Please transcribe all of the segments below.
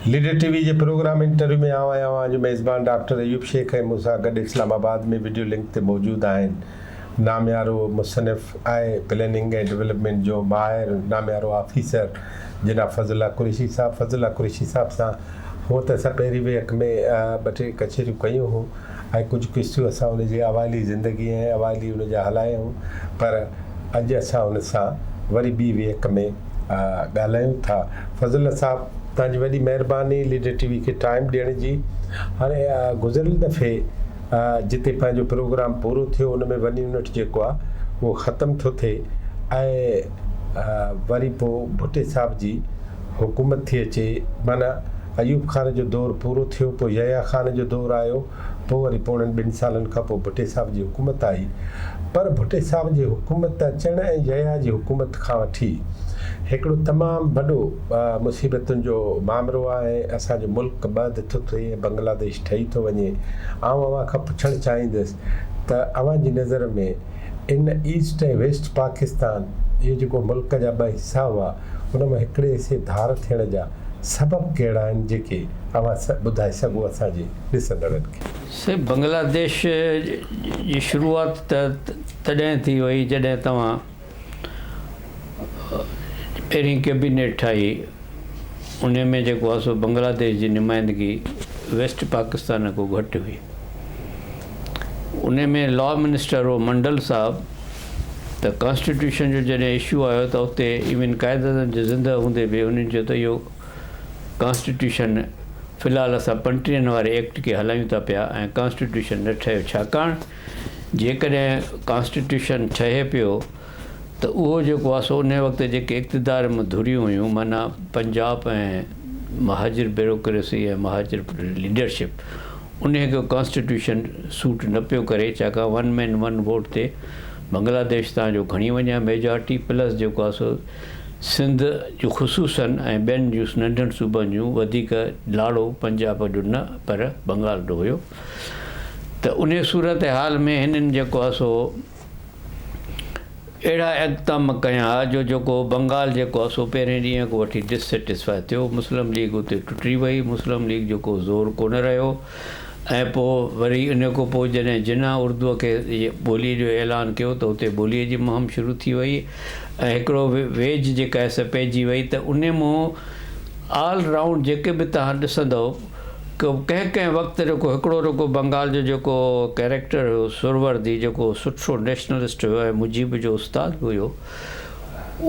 Leader ٽي V جي programme interview ۾ آئون آهيان اوهان جو ميزبان ڊاڪٽر ايوب شيخ ۽ مون سان گڏ اسلام آباد ۾ وڊيو لنڪ تي موجود آهن ناميارو مصنف ۽ پلاننگ ۽ ڊولپمينٽ جو ماهر ناميارو آفيسر جناب فضل الله قريشي صاحب. فضل الله قريشي صاحب سان هونء ته اسان پهرين ويهڪ ۾ ٻه ٽي ڪچهريون ڪيون هيون ۽ ڪجهه قسطيون اسان ان جي اوائلي زندگي ۽ اوائلي ان جا هلايون پر اڄ اسان ان سان وري ٻي ويهڪ ۾ ڳالهايون ٿا. فضل الله صاحب توهان جي وڏي مهرباني ليڊر ٽي وي کي ٽائيم ڏيڻ جي. هاڻي گذريل دفعي جتي پنهنجو پروگرام پورو ٿيو ان ۾ ون يونٽ جيڪو آ اهو ختم ٿو ٿئي ۽ وري پوء ڀٽي صاحب جي حڪومت ٿي اچي معنيٰ ايوب خان جو دور پورو ٿيو پوء يحيٰ خان جو دور آيو پوء وري پوڻن ٻن سالن کان پوء ڀٽي صاحب جي حڪومت آئي پر ڀٽي صاحب جي حڪومت اچڻ ۽ يحيٰ جي حڪومت کان وٺي هڪڙو تمام وڏو مصيبتن جو مامرو آهي ۽ اسان جو ملڪ ٻه اڌ ٿو ٿئي ۽ بنگلاديش ٺهي ٿو وڃي. آئون اوهان کان پڇڻ چاهيندس ته اوهان جي نظر ۾ ان ايسٽ ۽ ويسٽ پاڪستان اهي جيڪو ملڪ جا ٻه حصا هئا ان مان هڪڙي حصي ڌار ٿيڻ جا سبب ڪهڙا آهن جيڪي اوهان ٻڌائي سگهو اسان جي ڏسندڙن کي. سائين بنگلاديش جي شروعات ته تڏهن ٿي وئي جڏهن توهان پهرين ڪيبينيٽ ٺاهي انهي ۾ جيڪو آهي سو بنگلاديش جي نمائندگي ويسٽ پاڪستان کان گهٽ هئي انهي ۾ لا منسٽر هو منڊل صاحب ته ڪانسٽيٽيوشن جو جڏهن اشو آيو ته اتي ايون قائد اعظم جي زنده هوندي به انهن چيو ته اهو ڪانسٽيٽيوشن في الحال اسان پنٽيهن واري ايڪٽ کي هلايون ٿا پيا ۽ ڪانسٽيٽيوشن نه ٺهيو ڇاڪاڻ جيڪڏهن ڪانسٽيٽيوشن ٺهي پيو ته اهو جيڪو آهي سو انهي وقت جيڪي اقتدار ۾ ڌريون هيون معنيٰ پنجاب ۽ مهاجر بيوروڪريسي ۽ مهاجر ليڊرشپ انهي کي ڪانسٽيٽيوشن سوٽ نه پيو ڪري ڇاڪاڻ ون مين ون ووٽ تي بنگلاديش تان جو کڻي وڃي ها ميجارٽي پلس جيڪو آهي سو سنڌ جون خصوصن ۽ ٻين جون ننڍن صوبن جون وڌيڪ لاڙو پنجاب جو نه پر بنگال جو هيو ته انهي صورتحال ۾ هنن جيڪو آهي سو اهڙا اقدام ڪيا جو جيڪو بنگال جيڪو آهي سو پهرين ڏينهن کان وٺي ڊس سيٽسفاء ٿيو، مسلم ليگ اتي ٽٽي وئي، مسلم ليگ جو ڪو زور ڪونه رهيو ۽ پوء وري ان کان پوء جڏهن جناح اردوء کي ٻوليء جو اعلان ڪيو ته اتي ٻوليء جي مهم شروع ٿي وئي ۽ هڪڙو ويج جيڪا آهي سا پئجي وئي ته انهي مون آل رائونڊ جيڪي به توهان ڏسندؤ ڪنهن ڪنهن وقت جيڪو هڪڙو رڳو بنگال جو جيڪو ڪئريڪٽر هيو سهروردي جيڪو سٺو نيشنلسٽ هيو ۽ مجيب جو استاد به هيو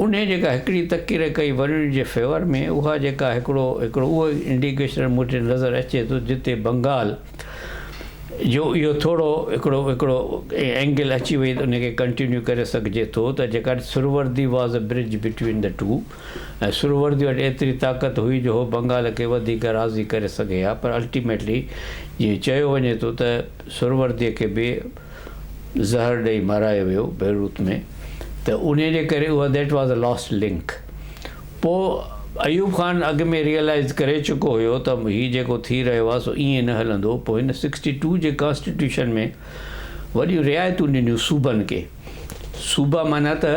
انهي جيڪا هڪڙي تقرير ڪئي ورڻ جي فيور ۾ اها جيڪا هڪڙو هڪڙو اهو انڊيڪيشن مون وٽ نظر اچي ٿو جتي بنگال جو اهو ٿورو هڪڙو هڪڙو اينگل اچي وئي ته ان کي ڪنٽينيو ڪري سگهجي ٿو ته جيڪا Suhrawardy was a bridge between the two ۽ Suhrawardy وٽ ايتري طاقت هئي جو هو بنگال کي وڌيڪ راضي ڪري سگهي ها پر الٽيميٽلي جيئن چيو وڃي ٿو ته سهرورديء کي به زهر ڏئي مارايو ويو بيروت ۾ ته انهيء جي ڪري اها that was the last link پوء ايوب خان اڳ ۾ ريئلائيز ڪري چڪو هيو ته هي جيڪو ٿي رهيو آهي سو ائين نه هلندو پوء هن سڪسٽي ٽو جي ڪانسٽيٽيوشن ۾ وڏيون رعايتون ڏنيون صوبن کي صوبا معنيٰ ته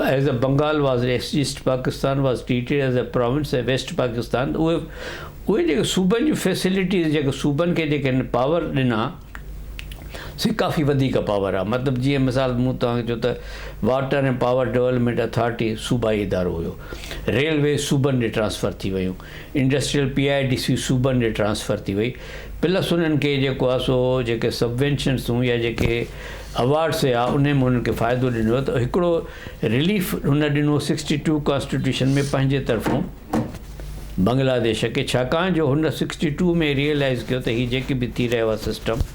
as a Bengal was East Pakistan was treated as a province ۽ West Pakistan اهي اهي جيڪي صوبن جون فيسلٽيز جيڪي صوبن کي جيڪي هن پاور ڏنا سي ڪافي وڌيڪ پاور آهي مطلب جيئن مثال مون توهان کي چيو ته واٽر ۽ پاور ڊولپمينٽ اٿارٽي صوبائي ادارو هيو ريلوي صوبن ڏي ٽرانسفر ٿي ويون industrial P I D C صوبن ڏي ٽرانسفر ٿي وئي پلس انهن کي جيڪو آهي سو جيڪي سبوينشنس هيون يا جيڪي اوارڊس هيا انهي ۾ هنن کي فائدو ڏنو ويو ته هڪڙو رليف هن ڏنو سڪسٽي ٽو ڪانسٽيٽيوشن ۾ پنهنجي طرفون بنگلاديش کي ڇاڪاڻ جو هن سڪسٽي ٽو ۾ ريئلائز ڪيو ته هي جيڪي به ٿي رهيو آهي سسٽم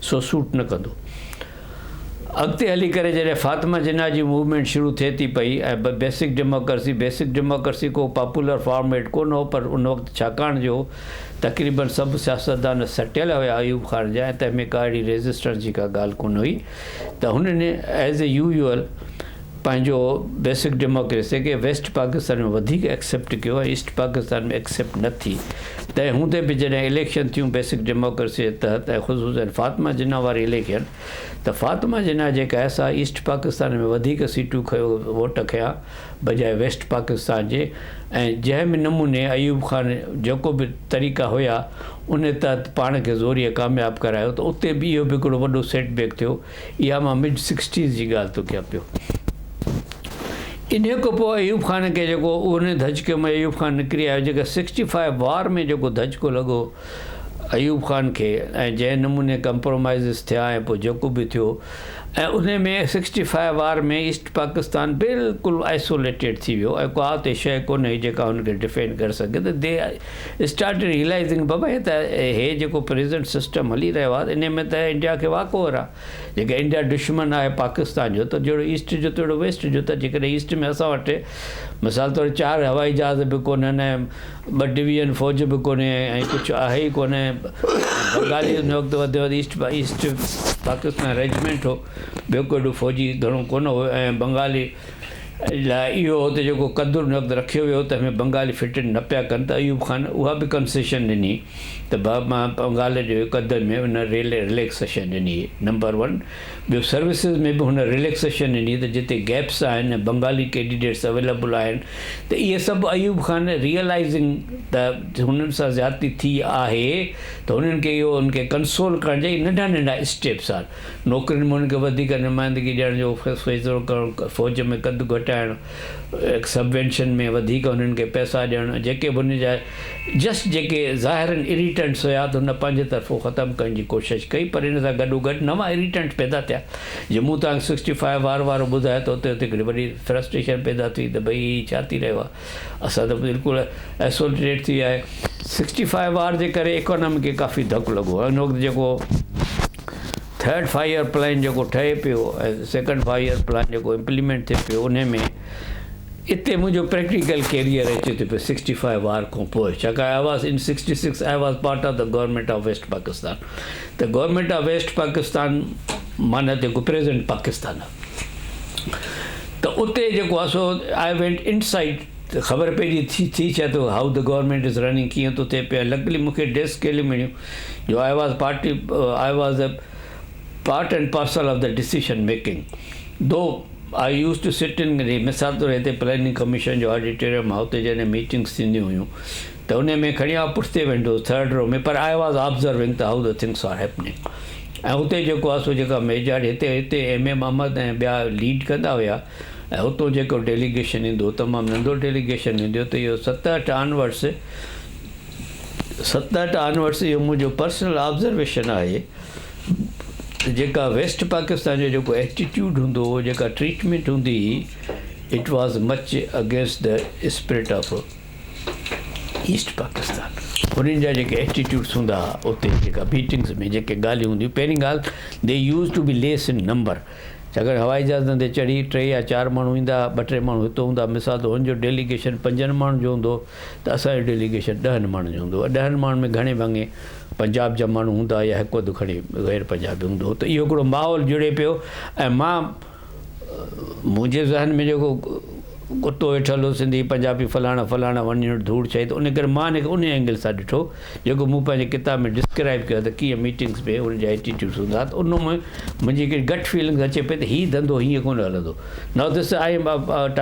سو سوٽ نه ڪندو. اڳتي هلي ڪري جڏهن فاطمه جناح جي موومينٽ شروع ٿئي ٿي پئي ۽ بيسڪ ڊيموڪرسي بيسڪ ڊيموڪرسي ڪو پاپولر فارميٽ ڪونه هو پر ان وقت ڇاڪاڻ جو تقريبن سڀ سياستدان سٽيل هيا ايوب خان جا ۽ تنهن ۾ ڪا اهڙي ريزسٽنس جي ڪا ڳالهه ڪونه هئي ته هنن ايز اي يوزوئل پنهنجو بيسڪ ڊيموڪريسي کي ويسٽ پاڪستان ۾ وڌيڪ ايڪسيپٽ ڪيو ۽ ايسٽ پاڪستان ۾ ايڪسيپٽ نه ٿي. تنهن هوندي به جڏهن اليڪشن ٿيون بيسڪ ڊيموڪريسي جي تحت ۽ خصوصن فاطمه جناح واري اليڪشن ته فاطمه جناح جيڪا آهي سا ايسٽ پاڪستان ۾ وڌيڪ سيٽون کنيو ووٽ کنيا بجاء ويسٽ پاڪستان جي ۽ جنهن به نموني ايوب خان جيڪو به طريقا هيا ان تحت پاڻ کي زوريء ڪامياب ڪرايو ته اتي به اهو به هڪڙو وڏو سيٽ بيڪ ٿيو. اها مان مڊ سڪسٽيز جي ڳالهه ٿو ڪيان پيو. انهيء کان پوء ايوب خان کي جيڪو ان ڌچڪي مان ايوب خان نڪري آيو جيڪا سڪسٽي فائيو وار ۾ جيڪو ڌچڪو لڳو ايوب خان کي ۽ جنهن نموني ڪمپرومائيزز ٿيا ۽ پوء جيڪو به ٿيو ۽ انهي ۾ سڪسٽي فائيو وار ۾ ايسٽ پاڪستان بلڪل آئسوليٽيڊ ٿي ويو ۽ ڪا اتي شيء ڪونه هئي جيڪا هن کي ڊفينڊ ڪري سگهي ته the started realising بابا هي ته هي جيڪو پريزنٽ سسٽم هلي رهيو آهي انهي ۾ ته انڊيا کي واڪ اوور آهي جيڪا انڊيا دشمن آهي پاڪستان جو ته جهڙو ايسٽ جو تهڙو ويسٽ جو ته جيڪڏهن ايسٽ ۾ اسان وٽ مثال طور چار هوائي جهاز به ڪونهن ۽ ٻه ڊويزن فوج به ڪونهي ۽ ڪجهه آهي ئي ڪونه بنگالي ان وقت وڌ وڌ ايسٽ ايسٽ پاڪستان ريجمينٽ هو ٻيو ڪو ايڏو فوجي گهڻو ڪونه هو ۽ بنگالي لاء اهو هو ته جيڪو قدر ان وقت رکيو ويو تنهن ۾ بنگالي فٽ ان نه پيا ڪن ته ايوب خان اها به ڪنسيشن ڏني ته ڀاء مان بنگال جي قد ۾ ان رليڪسيشن ڏني نمبر ون ٻيو سروسز ۾ به هن رليڪسيشن ڏني ته جتي گيپس آهن ۽ بنگالي ڪينڊيڊيٽس اويليبل آهن ته اهي سڀ ايوب خان ريئلائزنگ ته هنن سان زيادتي ٿي آهي ته هنن کي اهو هن کي ڪنسول ڪرڻ جا اهي ننڍا ننڍا اسٽيپس آهن نوڪرين ۾ انهن کي وڌيڪ نمائندگي ڏيڻ جو فيصلو ڪرڻ، فوج ۾ قد گهٽائڻ، سبوينشن ۾ وڌيڪ انهن کي پئسا ڏيڻ، جيڪي به انهن جا جسٽ جيڪي ظاهراً اريٽنٽس هيا ته هن پنهنجي طرفون ختم ڪرڻ جي ڪوشش ڪئي پر ان سان گڏوگڏ نوان اريٽنٽس پيدا ٿيا. جيئن مون توهان کي سڪسٽي فائيو وار وارو ٻڌايو ته اتي اتي هڪڙي وڏي فرسٽريشن پيدا ٿي ته ڀئي هي ڇا ٿي رهيو آهي. اسان ته بلڪل ائسوليٽيڊ ٿي ويا آهيون. سڪسٽي فائيو وار جي ڪري اڪانامي کي ڪافي ڌڪ لڳو ان وقت جيڪو ٿرڊ فائيو ايئر پلان جيڪو ٺهي پيو ۽ سيڪنڊ فائيو ايئر پلان جيڪو امپليمينٽ ٿئي پيو انهي ۾ اتي منهنجو پريڪٽيڪل ڪيريئر اچي ٿو پيو سڪسٽي فائيو وار کان پوء ڇاڪاڻ I was in sixty six I was part of the government of west Pakistan ته گورنمينٽ آف ويسٽ پاڪستان معنيٰ جيڪو پريزنٽ پاڪستان آهي ته اتي جيڪو آهي سو آئي وينٽ انسائيڊ ته خبر پئجي ٿي ٿي ڇا ٿو how the government is running ڪيئن ٿو ٿئي پيو لڪلي مون کي ڊيسڪ اهڙيون مليون جو I was party I was a part and parcel of the decision making though I use to sit in مثال طور هتي پلاننگ ڪميشن جو آڊيٽوريم آهي اتي جڏهن ميٽنگس ٿينديون هيون ته ان ۾ کڻي آء پٺتي ويندو هوس ٿرڊ رو ۾ پر I was observing ته how the things are happening ۽ اتي جيڪو آهي سو جيڪا ميجارٽي هتي هتي ايم اي محمد ۽ ٻيا ليڊ ڪندا هيا ۽ اتو جيڪو ڊيليگيشن ايندو هو تمام ننڍو ڊيليگيشن ايندو هو ته اهو 67 آنورڊس 67 آنورڊس اهو منهنجو پرسنل آبزرويشن آهي ته جيڪا ويسٽ پاڪستان جو جيڪو ايٽيٽيوڊ هوندو هو جيڪا ٽريٽمينٽ هوندي هئي it was much against the spirit of east Pakistan انهن جا جيڪي ايٽيٽيوڊس هوندا ها اتي جيڪا ميٽنگس ۾ جيڪي ڳالهيون هونديون پهرين ڳالهه the use to be less in number ڇاڪاڻ هوائي جهازن تي چڙهي ٽي يا چار ماڻهو ايندا ها ٻه ٽي ماڻهو هتو هوندا مثال طور هن جو ڊيليگيشن پنجن ماڻهن جو هوندو ته اسان جو ڊيليگيشن ڏهن ماڻهن جو هوندو ڏهن ماڻهن ۾ گهڻي ڀاڱي پنجاب جا ماڻهو هوندا يا هڪ اڌ کڻي غير پنجابي هوندو ته اهو هڪڙو ماحول جڙي پيو ۽ مان منهنجي ذهن ۾ جيڪو ڪتو ويٺل هو سنڌي پنجابي فلاڻا فلاڻا ون يونٽ ڌوڙ ڇئي ته ان ڪري مان ان کي ان اينگل سان ڏٺو جيڪو مون پنهنجي ڪتاب ۾ ڊسڪرائب ڪيو ته ڪيئن ميٽنگس ۾ ان جا ايٽيٽيوڊس هوندا ته ان ۾ منهنجي هڪڙي گٽ فيلنگس اچي پئي ته هي ڌنڌو هيئن ڪونه هلندو now this I am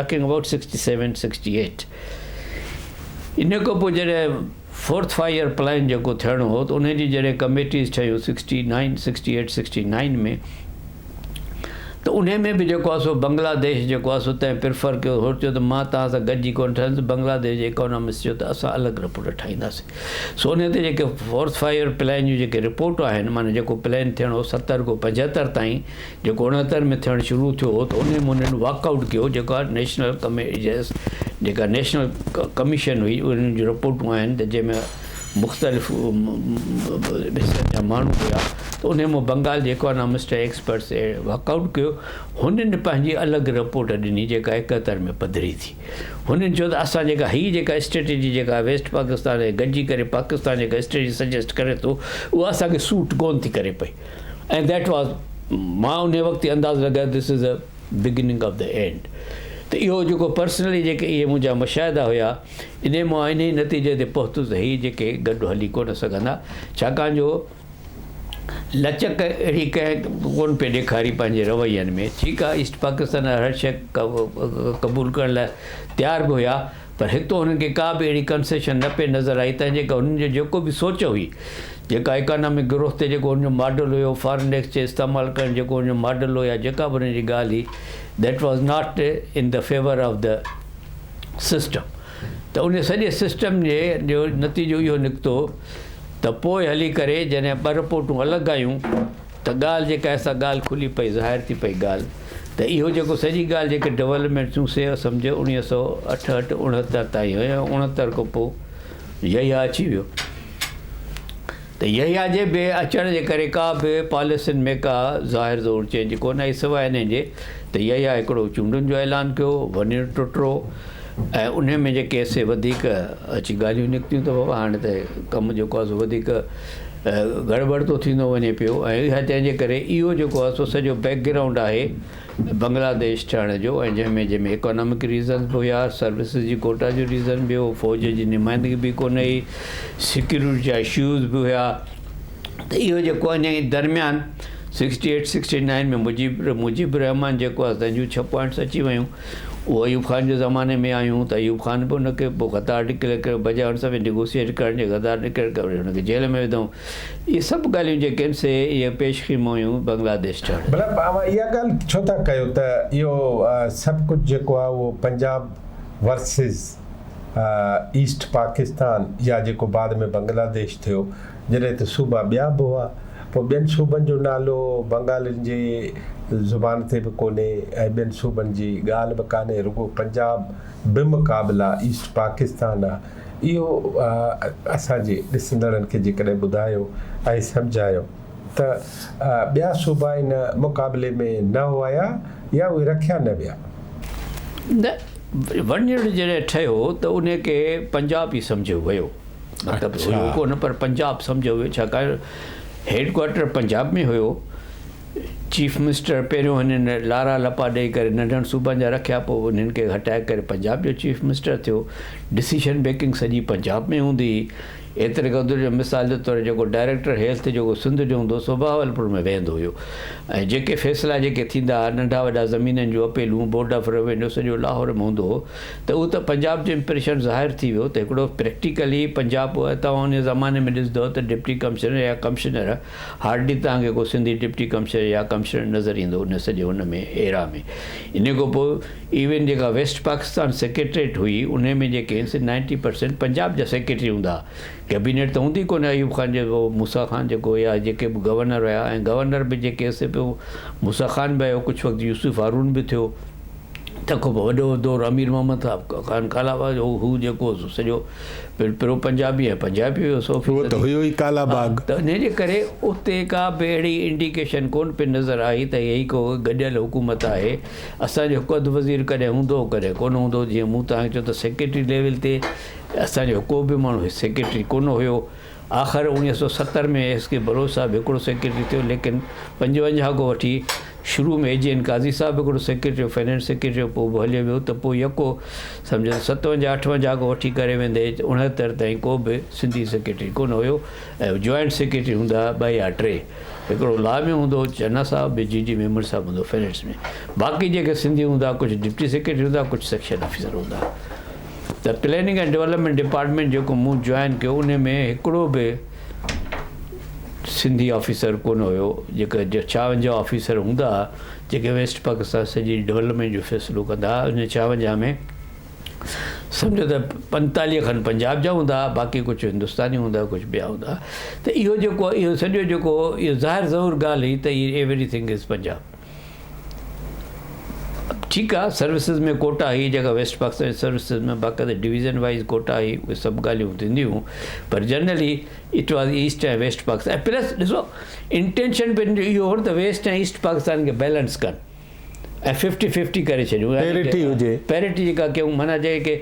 talking about sixty seven sixty eight ان کان پوء جڏهن فورٿ فائيو ايئر پلان جيڪو ٿيڻو هو ته ان جي جڏهن ڪميٽيز ٺهيون sixty nine sixty eight sixty nine ۾ ته انهي ۾ به جيڪو آهي سو بنگلاديش جيڪو آهي سو تنهن پريفر ڪيو هو چيو ته مان توهان سان گڏجي ڪونه ٺهندس بنگلاديش جي اڪانامسٽ چيو ته اسان الڳ رپورٽ ٺاهينداسين سو انهي تي جيڪي فورٿ فائيو ايئر پلان جون جيڪي رپورٽون آهن معنيٰ جيڪو پلان ٿيڻو هو 70 کان 75 تائين جيڪو 69 ۾ ٿيڻ شروع ٿيو هو ته انهي ۾ انهن واڪ آئوٽ ڪيو جيڪا نيشنل ڪمي جيڪا نيشنل ڪميشن هئي انهن جون رپورٽون آهن ته جنهن ۾ مختلف حصن جا ماڻهو هيا ته انهي مان بنگال جي اڪانامسٽ ۽ ايڪسپرٽس واڪ آئوٽ ڪيو. هنن پنهنجي الڳ رپورٽ ڏني جيڪا 71 ۾ پڌري ٿي. هنن چيو ته اسان جيڪا هي جيڪا اسٽريٽجي جيڪا ويسٽ پاڪستان ۽ گڏجي ڪري پاڪستان جيڪا اسٽريٽجي سجيسٽ ڪري ٿو اها اسان کي سوٽ ڪونه ٿي ڪري پئي ۽ that was مان انهي وقت ئي انداز لڳايو this is a Beginning of the End. ته اهو جيڪو پرسنلي جيڪي اهي منهنجا مشاهدا هيا انهي مان انهي نتيجي تي پهتس ته هي جيڪي گڏ هلي ڪونه سگهندا ڇاڪاڻ جو لچڪ اهڙي ڪنهن ڪونه پئي ڏيکاري پنهنجي روين ۾. ٺيڪ آهي ايسٽ پاڪستان وارا هر شيء قبول ڪرڻ لاء تيار به هيا پر هتو هنن کي ڪا به اهڙي ڪنسيشن نه پئي نظر آئي تنهن جي ڪري هنن جو جيڪو به سوچ هئي جيڪا اڪانامڪ گروٿ تي جيڪو هن جو ماڊل هيو فارن ايڪسچينج استعمال ڪرڻ جيڪو هن جو ماڊل هو يا جيڪا به هن جي ڳالهه هئي that was not in the favour of the system ته ان سڄي سسٽم جي جو نتيجو اهو نڪتو ته پوء هلي ڪري جڏهن ٻه رپورٽون الڳ آيون ته ڳالهه جيڪا آهي سا ڳالهه کلي پئي ظاهر ٿي پئي ڳالهه ته اهو جيڪو سڄي ڳالهه جيڪي ڊولپمينٽ ٿيون سي سمجهه اوڻيهه سو اٺهٺ اڻهتر تائين هيون اڻهتر کان پوء يحيٰ اچي ويو ته يحيٰ جي به اچڻ جي ڪري ڪا به پاليسين ۾ ڪا ظاهر ظهور چينج ڪونه آئي سواء انهي جي ته يحيٰ هڪڙو چونڊن جو اعلان ڪيو ون يونٽ ٽٽو ۽ انهي ۾ جيڪي سي وڌيڪ اچي ڳالهيون نڪتيون ته بابا هاڻي ته ڪم جيڪو آهي سو وڌيڪ گڙٻڙ ٿو ٿيندو وڃي پيو ۽ اها تنهن جي ڪري اهو جيڪو آهي سو سڄو بيڪ گرائونڊ آهي بنگلاديش ٺهڻ جو ۽ جنهن ۾ جنهن ۾ اڪانامڪ ريزنز به هيا سروسز جي ڪوٽا جو ريزن به هو فوج جي نمائندگي به ڪونه هئي سيڪيورٽي جا اشوز به هيا ته اهو جيڪو انهي درميان sixty eight sixty nine ۾ Mujib Mujib Rahman جيڪو آهي تنهن جون ڇهه پوائنٽس اچي ويون اهو ايوب خان جي زماني ۾ آيون ته ايوب خان به ان کي پوء غدار ڊڪليئر ڪيو بجاء ان سان به نيگوسيئيٽ ڪرڻ جي غدار ڊڪليئر ڪري ان کي جيل ۾ وڌائون. اهي سڀ ڳالهيون جيڪي آهن سي اهي پيش خيمه هيون بنگلاديش ٺهڻ جون. مطلب اوهان اها ڳالهه ڇو ٿا ڪيو ته اهو سڀ ڪجهه جيڪو آهي اهو پنجاب ورسز ايسٽ پاڪستان يا جيڪو بعد ۾ بنگلاديش ٿيو جڏهن ته صوبا ٻيا به هئا پوء ٻين صوبن جو نالو بنگالين جي زبان تي به ڪونهي ۽ ٻين صوبن جي ڳالهه به ڪانهي رڳو پنجاب بمقابله ايسٽ پاڪستان آ اهو اسان جي ڏسندڙن کي جيڪڏهن ٻڌايو ۽ سمجهايو ته ٻيا صوبا ان مقابلي ۾ نه هئا يا اهي رکيا نه ويا. نه ون يونٽ جڏهن ٺهيو ته ان کي پنجاب ئي سمجهيو ويو. مطلب هيو ڪونه پر پنجاب سمجهيو ويو ڇاڪاڻ هيڊ ڪوارٽر پنجاب ۾ هيو چيف منسٽر پهريون هنن لارا لپا ڏئي ڪري ننڍن صوبن جا رکيا پوء انهن کي هٽائي ڪري پنجاب جو چيف منسٽر ٿيو ڊسيشن ميڪنگ سڄي پنجاب ۾ هوندي هئي ايتري قدر جو مثال جي طور جيڪو ڊائريڪٽر هيلٿ جيڪو سنڌ جو هوندو سو بهاولپور ۾ ويهندو هيو ۽ جيڪي فيصلا جيڪي ٿيندا هئا ننڍا وڏا زمينن جون اپيلون بورڊ آف روينيو سڄو لاهور ۾ هوندو هو ته اهو ته پنجاب جو امپريشن ظاهر ٿي ويو ته هڪڙو پريڪٽيڪلي پنجاب توهان انهي زماني ۾ ڏسندؤ ته ڊپٽي ڪمشنر يا ڪمشنر هارڊلي توهان کي ڪو سنڌي ڊپٽي ڪمشنر يا ڪمشنر نظر ايندو انهي سڄي ان ۾ ايرا ۾ انهي کان پوء ايون جيڪا ويسٽ پاڪستان سيڪريٽريٽ هئي انهي ۾ جيڪي آهن سي نائنٽي پرسينٽ پنجاب جا سيڪريٽري هوندا هئا ڪئبينيٽ ته هوندي ڪونه ايوب خان جي موسيٰ خان جيڪو يا جيڪي به گورنر هيا ۽ گورنر به جيڪي سي پيو موسيٰ خان به آيو ڪجهه وقت يوسف هارون به ٿيو تنهن کان پوء وڏو دور امير محمد صاحب خان ڪالا باغ جو هو جيڪو سو سڄو پرو پنجابي ۽ پنجابي هيو سو اهو ته هيو ئي ڪالا باغ. ته انهيء جي ڪري اتي ڪا به اهڙي انڊيڪيشن ڪونه پئي نظر آئي ته هي ڪو گڏيل حڪومت آهي. اسان جو هڪ اڌ وزير ڪڏهن هوندو هو ڪڏهن ڪونه هوندو هو. جيئن مون توهان کي چيو ته سيڪريٽري ليول تي اسان جو ڪو به ماڻهو سيڪريٽري ڪونه هيو. آخر 1970 ۾ ايس ڪي بلوچ صاحب هڪڙو سيڪريٽري ٿيو ليڪن 55 کان وٺي شروع ۾ اي جي اين قاضي صاحب هڪڙو سيڪريٽري هو فنانس سيڪريٽري هو پوء به هليو ويو ته پوء يڪو سمجهو ته 57 58 کان وٺي ڪري ويندي 69 تائين ڪو به سنڌي سيڪريٽري ڪونه هيو ۽ جوائنٽ سيڪريٽري هوندا هئا ٻه يا ٽي هڪڙو لا ۾ هوندو هو چنا صاحب ٻيو جي ڊي ميمڻ صاحب هوندو هو فنانس ۾ باقي جيڪي سنڌي هوندا هئا ڪجهه ڊپٽي سيڪريٽري هوندا هئا ڪجهه سيڪشن آفيسر هوندا هئا. ته پلاننگ ۽ ڊولپمينٽ ڊپارٽمينٽ جيڪو مون جوائن ڪيو انهي ۾ هڪڙو به سنڌي آفيسر ڪونه هيو جيڪي 56 آفيسر هوندا ها جيڪي ويسٽ پاڪستان سڄي ڊولپمينٽ جو فيصلو ڪندا ها انهي 56 ۾ سمجهو ته 45 کن پنجاب جا هوندا ها باقي ڪجهه هندستاني هوندا ڪجهه ٻيا هوندا ته اهو جيڪو اهو سڄو جيڪو اهو ظاهر ضرور ڳالهه هئي ته ايوري ٿنگ از پنجاب ٺيڪ آ سروسز ۾ ڪوٽا هئي جيڪا ويسٽ پاڪستان جي سروسز ۾ باقاعده ڊويزن وائيز ڪوٽا هئي اهي سڀ ڳالهيون ٿينديون هيون پر generally it was east ۽ west Pakistan ۽ plus ڏسو انٽينشن به اهو هو ته ويسٽ ۽ ايسٽ پاڪستان کي بيلنس ڪن ۽ ففٽي ففٽي ڪري ڇڏيون يعني پيرٽي هجي. پيرٽي جيڪا ڪيون معنيٰ جيڪي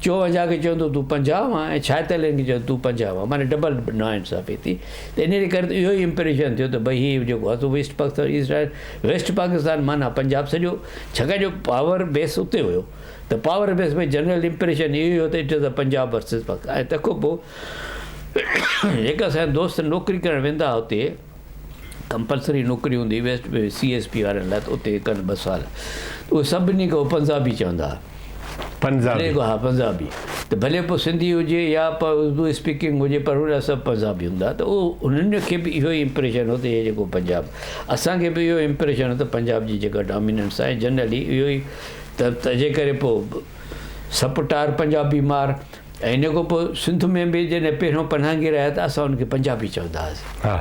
54 کي چوندو تون 50 هئان ۽ ڇائيتاليهن کي چوندو تون 50 هئان معنيٰ ڊبل ناانصافي ٿي ته انهي جي ڪري ته اهو ئي امپريشن ٿيو ته ڀئي هي جيڪو آهي سو west Pakistan east west Pakistan معنيٰ پنجاب سڄو ڇاڪاڻ جو پاور بيس اتي هيو ته پاور بيس ۾ جنرل امپريشن اهو ئي هو ته it is a Punjab versus Pakistan ۽ تنهن کان پوء جيڪا اسان جا دوست نوڪري ڪرڻ ويندا هئا اتي ڪمپلسري نوڪري هوندي هئي ويسٽ ۾ سي ايس پي وارن لاء ته اتي ڪن ٻه سال ته اهي سڀني کي هو پنجابي چوندا هئا. پنجابي. ها پنجابي ته ڀلي پوء سنڌي هجي يا اردو اسپيڪنگ هجي پر هن سڀ پنجابي هوندا ته اهو انهن کي به اهو ئي امپريشن هو ته هي جيڪو پنجاب اسان کي به اهو امپريشن هو ته پنجاب جي جيڪا ڊاميننس آهي جنرلي اهو ئي ته تنهنجي ڪري پوء سپ ٽار پنجابي مار ۽ ان کان پوء سنڌ ۾ به جڏهن پهريون پناهگير آيا ته اسان ان کي پنجابي چوندا هئاسين. ها.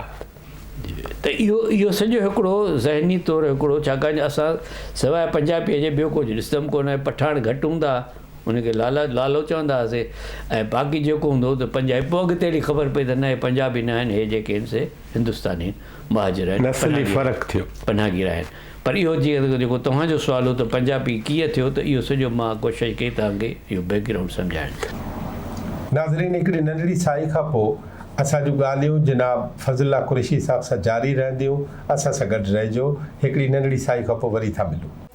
ته اهو اهو سڄو هڪڙو ذهني طور هڪڙو ڇاڪاڻ جو اسان سواء پنجابيء جي ٻيو ڪجهه ڏسندم ڪونه ۽ پٺاڻ گهٽ هوندا هئا ان کي لالا لالو چوندا هئاسين ۽ باقي جيڪو هوندو هو ته پنجابي پوء اڳتي هلي خبر پئي ته نه اهي پنجابي نه آهن اهي جيڪي آهن سي هندستاني مهاجر آهن نسلي فرق ٿيو. پناهگير آهن. پر اهو جيئن جيڪو توهان جو سوال هو ته پنجابي ڪيئن ٿيو ته اهو سڄو مان ڪوشش ڪئي توهان کي اهو بيڪ گرائونڊ سمجهائڻ جي. ناظرين هڪڙي ننڍڙي ساهي کان پوء اسان جون ڳالهيون جناب فضل الله قريشي صاحب سان جاري رهنديون اسان سان گڏ رهجو هڪڙي ننڍڙي ساهي کان پوء وري ٿا ملون.